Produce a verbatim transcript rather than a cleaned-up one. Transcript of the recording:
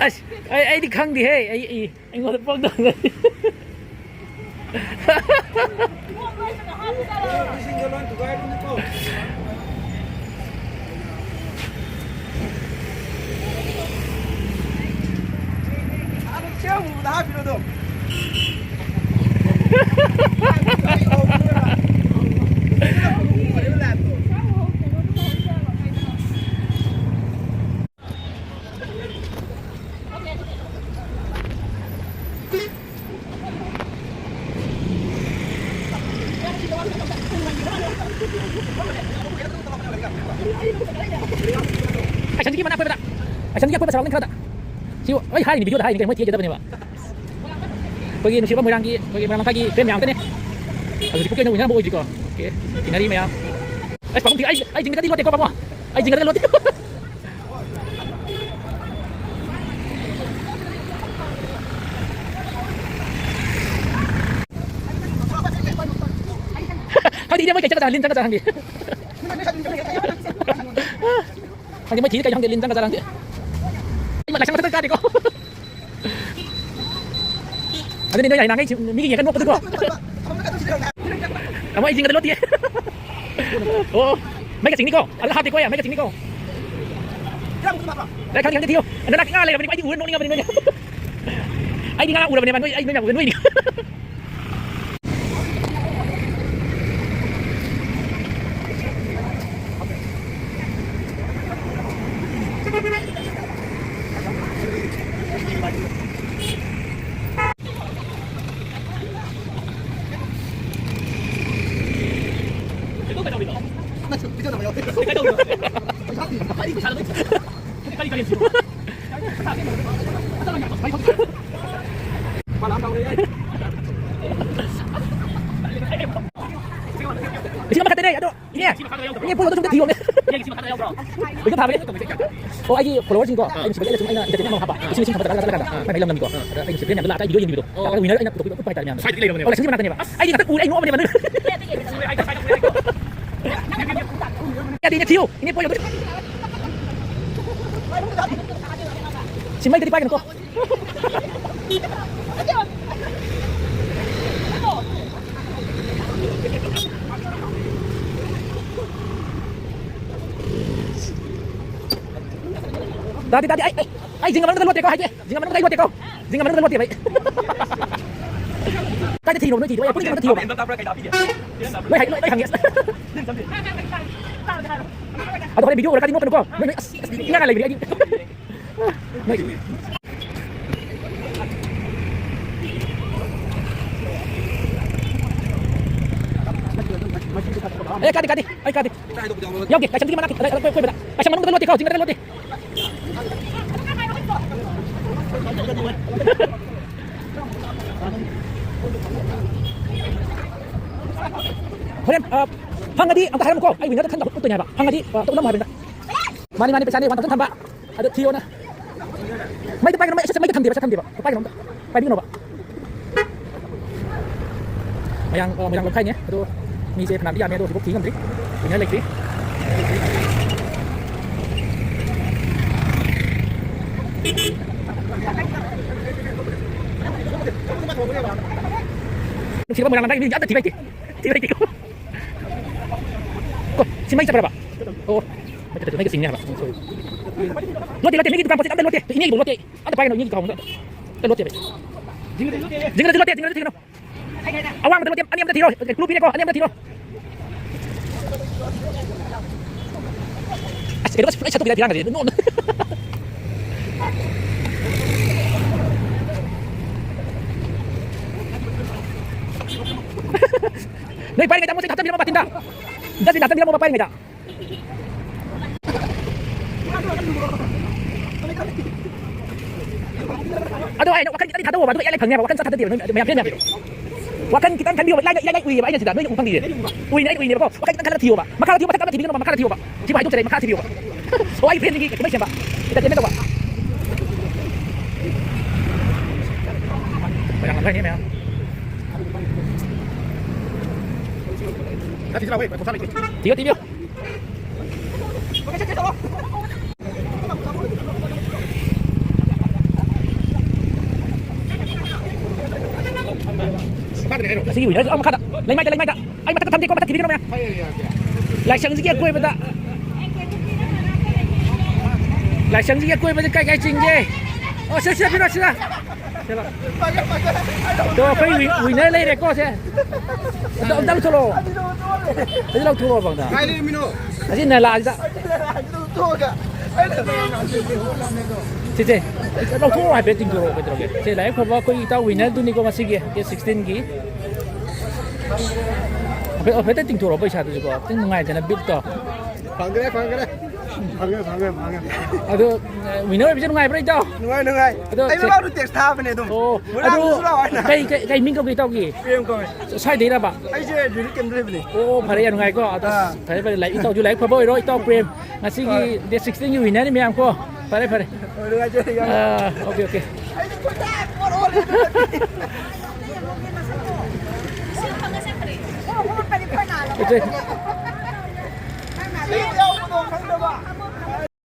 ꯑꯁ, ꯑꯩ, ꯑꯩꯗꯤ ꯈꯪꯗꯦꯍꯦ꯫ ꯑꯩ, ꯑꯩ, ꯑꯩꯉꯣꯟꯗ ꯄꯪꯇꯧ ꯇꯧ꯫ ꯑꯁꯟꯒꯤ ꯃꯅꯥꯛ ꯑꯀꯣꯏꯕꯗ, ꯑꯁꯟꯒꯤ ꯑꯀꯣꯏꯕ ꯁꯔꯥꯎꯟꯗꯤꯡ ꯈꯔꯗ꯫ ꯁꯤ ꯑꯩ ꯍꯥꯏꯔꯤꯅꯤ, ꯚꯤꯗꯤꯑꯣꯗ ꯍꯥꯏꯔꯤꯅꯤ ꯀꯩꯅꯣ, ꯃꯣꯏ ꯊꯤꯔ ꯆꯠꯇꯕꯅꯦꯕ꯫ ꯑꯩꯈꯣꯏꯒꯤ ꯅꯨꯡꯁꯤꯕ ꯃꯣꯏꯔꯥꯡꯒꯤ, ꯑꯩꯈꯣꯏꯒꯤ ꯃꯣꯏꯔꯥꯡ ꯂꯝꯈꯥꯏꯒꯤ ꯐ꯭ꯔꯦꯟ ꯃꯌꯥꯝ ꯉꯥꯛꯇꯅꯦ꯫ ꯍꯧꯖꯤꯛ ꯄꯨꯛꯀꯤ ꯑꯣꯏꯅ ꯎꯅꯔꯝꯕ ꯑꯣꯏꯗ꯭ꯔꯤꯀꯣ꯫ ꯑꯣꯀꯦ, ꯇꯤꯟꯅꯔꯤ ꯃꯌꯥꯝ꯫ ꯑꯁ, ꯄꯥꯕꯨꯡ ꯊꯤ-, ꯑꯩ, ꯑꯩ ꯖꯤꯡꯒꯗꯤ ꯂꯣꯠꯇꯦꯀꯣ, ꯄꯥꯕꯨꯡ꯫ ꯑꯩ ꯖꯤꯡꯒꯗ ꯂꯣꯠꯇꯦ꯫ ꯈꯪꯗꯦ, ꯏꯅꯦ, ꯃꯣꯏ ꯀꯩ ꯆꯠꯀꯗ꯭ꯔꯥ? ꯂꯤꯟ ꯆꯪꯒꯗ꯭ꯔꯥ ꯈꯪꯗꯦ꯫ ꯈꯪꯗꯦ, ꯃꯣꯏ ꯊꯤꯔꯤ ꯀꯩꯅꯣ ꯈꯪꯗꯦ, ꯂꯤꯟ ꯆꯪꯒꯗ꯭ꯔꯥ ꯈꯪꯗꯦ꯫ ꯑꯩ ꯂꯥꯏꯁꯪ ꯃꯊꯛꯇ ꯀꯥꯗꯦꯀꯣ꯫ ꯑꯗꯨꯅꯤ ꯅꯣꯏ ꯌꯥꯏ ꯉꯥꯡꯉꯩ ꯃꯤꯒꯤ ꯌꯦꯡꯉ ꯅꯣꯛꯄꯗꯨꯀꯣ꯫ ꯑꯃꯨꯛ ꯑꯩ ꯖꯤꯡꯒꯗ ꯂꯣꯠꯇꯦ꯫ ꯑꯣ, ꯃꯩꯒ ꯆꯤꯡꯅꯤꯀꯣ꯫ ꯑꯗꯨ ꯍꯥꯞꯇꯦꯀꯣ, ꯌꯥ, ꯃꯩꯒ ꯆꯤꯡꯅꯤꯀꯣ꯫ ꯑꯦ, ꯈꯪꯗꯦ, ꯈꯪꯗꯦ, ꯊꯤꯌꯣ꯫ ꯅꯅꯥꯛ ꯉꯥ ꯂꯩꯔꯕꯅꯤꯀꯣ, ꯑꯩꯗꯤ ꯎꯔ ꯅꯣꯛꯅꯤꯡꯉꯕꯅꯤ ꯅꯣꯏꯅ꯫ ꯑꯩꯗꯤ ꯉꯔꯥꯡ ꯎꯔꯕꯅꯦꯕ, ꯅꯣꯏ, ꯑꯩ ꯅꯣꯏ ꯃꯌꯥꯝ ꯎꯔ ꯅꯣꯏꯅꯤ꯫ ꯂꯤꯁꯤꯡ ꯑꯃꯈꯛꯇꯅꯦ ꯑꯗꯣ꯫ ꯏꯅꯦ, ꯏꯅꯦ, ꯄꯣꯠ ꯑꯗꯨꯝ ꯊꯤꯌꯣꯅꯦ꯫ ꯂꯣꯏꯅ ꯊꯥꯕꯅꯦ꯫ ꯑꯣ, ꯑꯩꯒꯤ follower ꯁꯤꯡꯀꯣ, ꯑꯩ ꯅꯨꯡꯁꯤꯕꯒꯤ ꯑꯩꯅ ꯁꯨꯝ, ꯑꯩꯅ entertainment ꯑꯃ ꯍꯥꯞꯄ꯫ ꯂꯤꯁꯤꯡ, ꯂꯤꯁꯤꯡ ꯊꯝꯕ ꯆꯠꯂꯒ, ꯆꯠꯂꯀꯥꯟꯗ, ꯃꯥꯏ ꯃꯥꯏ ꯂꯝ ꯅꯝꯃꯤꯀꯣ꯫ ꯑꯗ ꯑꯩ ꯅꯨꯡꯁꯤꯕꯒꯤ ꯃꯌꯥꯝꯗꯣ ꯂꯥꯛꯑꯒ ꯑꯩ video ꯌꯦꯡꯕꯤꯗꯣ꯫ ꯂꯥꯛꯑꯒ winner ꯑꯩꯅ ꯄꯨꯊꯣꯛꯄꯤꯗꯣ ꯎꯠꯄ ꯍꯥꯏꯇꯥꯔꯦ ꯃꯌꯥꯝꯗꯣ꯫ ꯁ꯭ꯋꯥꯏꯗꯗꯤ ꯂꯩꯔꯕꯅꯦꯕ꯫ ꯑꯣ, ꯂꯥꯏꯁꯪꯒꯤ ꯃꯅꯥꯛꯇꯅꯦꯕ꯫ ꯑꯩ ꯉꯥꯛꯇ ꯎꯔꯦ, ꯑꯩ ꯅꯣꯛꯑꯕꯅꯦꯕ ꯅꯣꯏ꯫ ꯌꯥꯗꯦ, ꯏꯅꯦ, ꯊꯤꯌꯨ꯫ ꯏꯅꯦ, ꯄꯣꯠ ꯌꯣꯟꯕ꯫ ꯁꯤ ꯃꯩꯗꯗꯤ ꯄꯥꯏꯒꯅꯨꯀꯣ꯫ ꯇꯥꯗꯦ, ꯇꯥꯗꯦ, ꯑꯩ, ꯑꯩ, ꯑꯩ ꯖꯤꯡꯒ ꯃꯅꯨꯡꯗ ꯂꯣꯠꯇꯦꯀꯣ, ꯍꯥꯏꯒꯦ꯫ ꯖꯤꯡꯒ ꯃꯅꯨꯡꯗ ꯑꯩ ꯂꯣꯠꯇꯦꯀꯣ꯫ ꯖꯤꯡꯒ ꯃꯅꯨꯡꯗ ꯂꯣꯠꯇꯦꯕ ꯑꯩ꯫ ꯀꯥꯏꯗ ꯊꯤꯅꯣ ꯅꯣꯏ ꯊꯤꯗꯣ? ꯑꯩ ꯄꯨꯟꯅ ꯊꯤꯗꯣ꯫ ꯂꯣꯏ ꯍꯥꯏ-, ꯂꯣꯏ, ꯂꯣꯏ ꯍꯪꯉꯦ꯫ ꯑꯗꯣ ꯍꯣꯔꯦꯟ video ꯎꯔꯀꯥꯟꯗꯤ ꯅꯣꯛꯀꯅꯨꯀꯣ꯫ ꯅꯣꯏ, ꯅꯣꯏ, ꯑꯁ, ꯑꯁ, ꯏꯉꯥꯡ ꯂꯩꯕꯅꯦ ꯑꯩꯗꯤ꯫ ꯅꯣꯏ꯫ ꯑꯦ, ꯀꯥꯗꯦ, ꯀꯥꯗꯦ꯫ ꯑꯩ ꯀꯥꯗꯦ꯫ ꯌꯥꯎꯗꯦ, ꯂꯥꯏꯁꯪꯗꯨꯒꯤ ꯃꯅꯥꯛꯀꯤ, ꯑꯗ, ꯑꯗ, ꯀꯣꯏꯕꯗ꯫ ꯂꯥꯏꯁꯪ ꯃꯅꯨꯡꯗ ꯂꯣꯠꯇꯦꯀꯣ, ꯆꯤꯡꯗ ꯂꯣꯠꯇꯦ꯫ ꯍꯣꯔꯦꯟ, ꯑ, ꯐꯪꯉꯗꯤ ꯑꯝꯇ ꯍꯥꯏꯔꯝꯃꯨꯀꯣ꯫ ꯑꯩ winner ꯗ ꯈꯟ-, ꯎꯠꯇꯣꯏꯅꯦ ꯍꯥꯏꯕ꯫ ꯐꯪꯉꯗꯤ, ꯑ, ꯑꯝꯇ ꯎꯠꯂꯝꯃꯣ ꯍꯥꯏꯕꯅꯤꯗ꯫ ꯃꯥꯅꯤ, ꯃꯥꯅꯤ, ꯄꯩꯁꯥꯅꯤ, one thousand ꯊꯝꯕ꯫ ꯑꯗꯣ ꯊꯤꯌꯣꯅ꯫ ꯃꯩꯗ ꯄꯥꯏꯒꯅꯨ, ꯃꯩ, ꯑꯁ, ꯃꯩꯗ ꯊꯝꯗꯦꯕ, ꯁꯠ ꯊꯝꯗꯦꯕ꯫ ꯑꯝꯇ ꯄꯥꯏꯒꯅꯨ ꯑꯝꯇ꯫ ꯄꯥꯏꯕꯤꯒꯅꯣꯕ꯫ ꯃꯌꯥꯡ, ꯑ, ꯃꯌꯥꯡ ꯂꯝꯈꯥꯏꯅꯦ꯫ ꯑꯗꯣ ꯃꯤꯁꯦ ꯐꯅꯌꯥꯝꯗꯤ ꯌꯥꯝꯃꯦ, ꯑꯗꯣ ꯍꯧꯖꯤꯛꯐꯥꯎ ꯊꯤ ꯉꯝꯗ꯭ꯔꯤ꯫ Winner ꯂꯩꯇ꯭ꯔꯤ꯫ ꯅꯨꯡꯁꯤꯕ ꯃꯣꯏꯔꯥꯡ ꯂꯝꯈꯥꯏ ꯃꯤ ꯑꯝꯇ ꯊꯤꯕ ꯍꯩꯇꯦ꯫ ꯊꯤꯕ ꯍꯩꯇꯦ꯫ ꯀꯣ, ꯁꯤ ꯃꯩ ꯆꯠꯄ꯭ꯔꯕ? ꯑꯣ꯫ ꯃꯩ ꯆꯠꯇ꯭ꯔꯁꯨ ꯃꯩꯒ ꯆꯤꯡꯅꯤ ꯍꯥꯏꯕ꯫ ꯂꯣꯠꯇꯦ, ꯂꯣꯠꯇꯦ, ꯃꯤꯒꯤ ꯗꯨꯀꯥꯟ ꯄꯣꯠ ꯆꯩ ꯑꯝꯇ ꯂꯣꯠꯇꯦ꯫ ꯏꯅꯦꯒꯤꯕꯨ ꯂꯣꯠꯇꯦ꯫ ꯑꯝꯇ ꯄꯥꯏꯒꯅꯨ, ꯏꯅꯦꯒꯤ ꯗꯨꯀꯥꯟ ꯑꯝꯇ꯫ ꯑꯝꯇ ꯂꯣꯠꯇꯦ ꯃꯩ꯫ ꯖꯤꯡꯒꯗꯁꯨ ꯂꯣꯠꯇꯦ, ꯖꯤꯡꯒꯗꯁꯨ ꯊꯤꯒꯅꯨ꯫ ꯑꯋꯥꯡꯕꯗ ꯂꯣꯠꯇꯦ, ꯑꯅꯤ ꯑꯝꯇ ꯊꯤꯔꯣ꯫ Clue ꯄꯤꯔꯦꯀꯣ, ꯑꯅꯤ ꯑꯝꯇ ꯊꯤꯔꯣ꯫ ꯑꯁ, ꯀꯩꯅꯣ, ꯑꯁ, ꯂꯣꯏ ꯁꯠꯇꯣꯛꯄꯤꯔꯦ, ꯕꯤꯔꯥꯡ ꯀꯥꯁꯦ꯫ ꯅꯣꯛ-, ꯅꯣꯏ ꯄꯥꯏꯔꯤꯉꯩꯗ ꯃꯣꯏ ꯍꯥꯞꯆꯤꯟꯕꯤꯔꯝꯃꯣ ꯕꯥꯇꯤꯟꯗ꯫ Dustbin ꯗ ꯍꯥꯞꯆꯤꯟꯕꯤꯔꯝꯃꯣ ꯄꯥꯏꯔꯤꯉꯩꯗ꯫ ꯑꯗꯣ ꯑꯩꯅ ꯋꯥꯈꯜ ꯈꯤꯇꯪ ꯊꯥꯗꯣꯛꯑꯣꯕ, ꯑꯗꯨꯒ ꯑꯩ ꯂꯥꯏ ꯐꯪꯅꯦꯕ꯫ ꯋꯥꯈꯜ ꯈꯤꯇꯪ ꯊꯥꯗꯗꯦꯕ, ꯅꯣꯏ ꯃꯌꯥꯝ ꯐꯦꯟ ꯃꯌꯥꯝꯗꯣ꯫ ꯋꯥꯈꯜ ꯈꯤꯇꯪ ꯈꯟꯕꯤꯌꯣꯕ, ꯏꯂꯥꯏ ꯂꯥꯏ, ꯏꯂꯥꯏ ꯂꯥꯏ ꯎꯏꯌꯦꯕ, ꯑꯩꯅ ꯁꯤꯗ ꯅꯣꯏꯅ ꯎꯕ ꯐꯪꯗꯤꯌꯦ꯫ ꯎꯏꯅꯦ, ꯑꯩꯅ ꯎꯏꯅꯦꯕꯀꯣ꯫ ꯋꯥꯈꯜ ꯈꯤꯇꯪ ꯈꯜꯂꯒ ꯊꯤꯌꯣꯕ꯫ ꯃꯈꯥꯗ ꯊꯤꯌꯣ, ꯃꯊꯛꯇ ꯑꯝꯇ ꯊꯤꯕꯤꯒꯅꯣꯕ, ꯃꯈꯥꯗ ꯊꯤꯌꯣꯕ꯫ ꯁꯤꯕꯨ ꯍꯥꯏꯗꯣꯛꯆꯔꯦ, ꯃꯈꯥꯗ ꯊꯤꯕꯤꯌꯣꯕ꯫ ꯑꯣ, ꯑꯩ ꯐꯦꯟꯁꯤꯡꯒꯤ ꯀꯩꯅꯣ ꯁꯦꯝꯕ꯫ Entertainment ꯇꯧꯕ꯫ ꯃꯌꯥꯝ ꯂꯥꯛꯑꯦ, ꯃꯌꯥꯝ꯫ ꯊꯤꯌꯣ, ꯊꯤꯌꯣ꯫ ꯑꯁꯤꯒꯤ winner ꯑꯃ ꯃꯈꯥꯗ꯫ ꯂꯩꯃꯥꯏꯗ, ꯂꯩꯃꯥꯏꯗ꯫ ꯑꯩ ꯃꯊꯛꯇ ꯊꯝꯗꯦꯀꯣ, ꯃꯊꯛ ꯊꯤꯕꯤꯒꯅꯨ ꯃꯌꯥꯝ꯫ ꯂꯥꯏꯁꯪꯁꯤꯒꯤ ꯑꯀꯣꯏꯕꯗ꯫ ꯂꯥꯏꯁꯪꯁꯤꯒꯤ ꯑꯀꯣꯏꯕꯗ ꯀꯥꯏ ꯀꯥꯏ ꯆꯤꯡꯒꯦ? ꯑꯣ, ꯁꯤ, ꯁꯤꯗ ꯄꯤꯔꯣ, ꯁꯤꯗ꯫ ꯁꯤꯗ꯫ ꯑꯗꯣ ꯑꯩꯈꯣꯏ wi-, winner ꯂꯩꯔꯦꯀꯣ, ꯁꯦ꯫ ꯑꯗꯣ ꯑꯝꯇ ꯂꯧꯊꯣꯛꯂꯛꯑꯣ꯫ ꯑꯗꯨ ꯂꯧꯊꯣꯛꯂꯛꯑꯣ, ꯕꯪꯗ꯫ ꯀꯥꯏ ꯂꯩꯔꯝꯃꯤꯅꯣ? ꯑꯁꯤ ꯅꯂꯥꯁꯤꯗ꯫ ꯁꯤꯁꯦ, ꯂꯧꯊꯣꯛꯑꯣ ꯍꯥꯏꯐꯦꯠ ꯆꯤꯡꯊꯣꯔꯛꯑꯣ, ꯀꯩꯗꯧꯔꯒꯦ? ꯁꯦ, ꯂꯥꯏꯕꯛ ꯐꯕ ꯑꯩꯈꯣꯏ ꯏꯇꯥꯎ winner ꯗꯨꯅꯤꯀꯣ ꯉꯁꯤꯒꯤ day sixteen ꯒꯤ꯫ ꯍꯥꯏꯐꯦꯠ, ꯍꯥꯏꯐꯦꯠꯇ ꯆꯤꯡꯊꯣꯔꯛꯑꯣ ꯄꯩꯁꯥꯗꯨꯁꯨꯀꯣ, ꯈꯤꯇꯪ ꯅꯨꯡꯉꯥꯏꯗꯅ ꯕꯤꯠꯇꯣ꯫ ꯐꯪꯈ꯭ꯔꯦ, ꯐꯪꯈ꯭ꯔꯦ꯫ ꯐꯪꯉꯦ, ꯐꯪꯉꯦ, ꯐꯪꯉꯦ꯫ ꯑꯗꯣ, winner ꯑꯣꯏꯕꯁꯦ ꯅꯨꯡꯉꯥꯏꯕ꯭ꯔꯥ, ꯏꯇꯥꯎ? ꯅꯨꯡꯉꯥꯏ, ꯅꯨꯡꯉꯥꯏ꯫ ꯑꯗꯣ ꯑꯩ ꯁꯦ-, ꯃꯃꯥꯡꯗ text ꯊꯥꯕꯅꯦ ꯑꯗꯨꯝ꯫ ꯑꯣ, ꯃꯣꯏꯔꯥꯡꯗꯁꯨ ꯑꯗꯨ ꯂꯥꯛꯑꯣ ꯍꯥꯏꯅ꯫ ꯀꯩ, ꯀꯩ, ꯀꯩ ꯃꯤꯡ ꯀꯧꯒꯦ, ꯏꯇꯥꯎꯒꯤ? ꯄ꯭ꯔꯦꯝ ꯀꯧꯋꯦ꯫ ꯁ꯭ꯋꯥꯏꯗꯩꯔꯕ? ꯑꯩꯁꯦ ꯔꯤꯂꯤꯐ ꯀꯦꯝꯞꯇ ꯂꯩꯕꯅꯦ꯫ ꯑꯣ, ꯐꯔꯦ, ꯌꯥꯝ ꯅꯨꯡꯉꯥꯏꯀꯣ꯫ ꯑꯗꯣ ꯑꯥ꯫ ꯐꯔꯦ, ꯐꯔꯦ, ꯂꯥꯏ-, ꯏꯇꯥꯎꯁꯨ ꯂꯥꯏꯕꯛ ꯐꯕ ꯑꯣꯏꯔꯣ, ꯏꯇꯥꯎ ꯄ꯭ꯔꯦꯝ꯫ ꯉꯁꯤꯒꯤ ꯍꯣꯏ꯫ Day sixteen ꯒꯤ winner ꯅꯤ ꯃꯌꯥꯝ ꯀꯣ꯫ ꯐꯔꯦ, ꯐꯔꯦ꯫ ꯍꯣꯏ, ꯅꯨꯡꯉꯥꯏꯖꯔꯦ, ꯌꯥꯝ꯫ ꯑꯥ, okay, okay꯫ ꯑꯩꯗꯤ ꯀꯣꯏꯇꯥꯟ ꯀꯣꯏꯔ ꯑꯣꯜꯂꯦ ꯑꯗꯨꯅ꯫ ꯏꯆꯦ꯫ ꯑꯩ ꯌꯥꯎꯕꯗꯣ ꯈꯪꯗꯕ꯫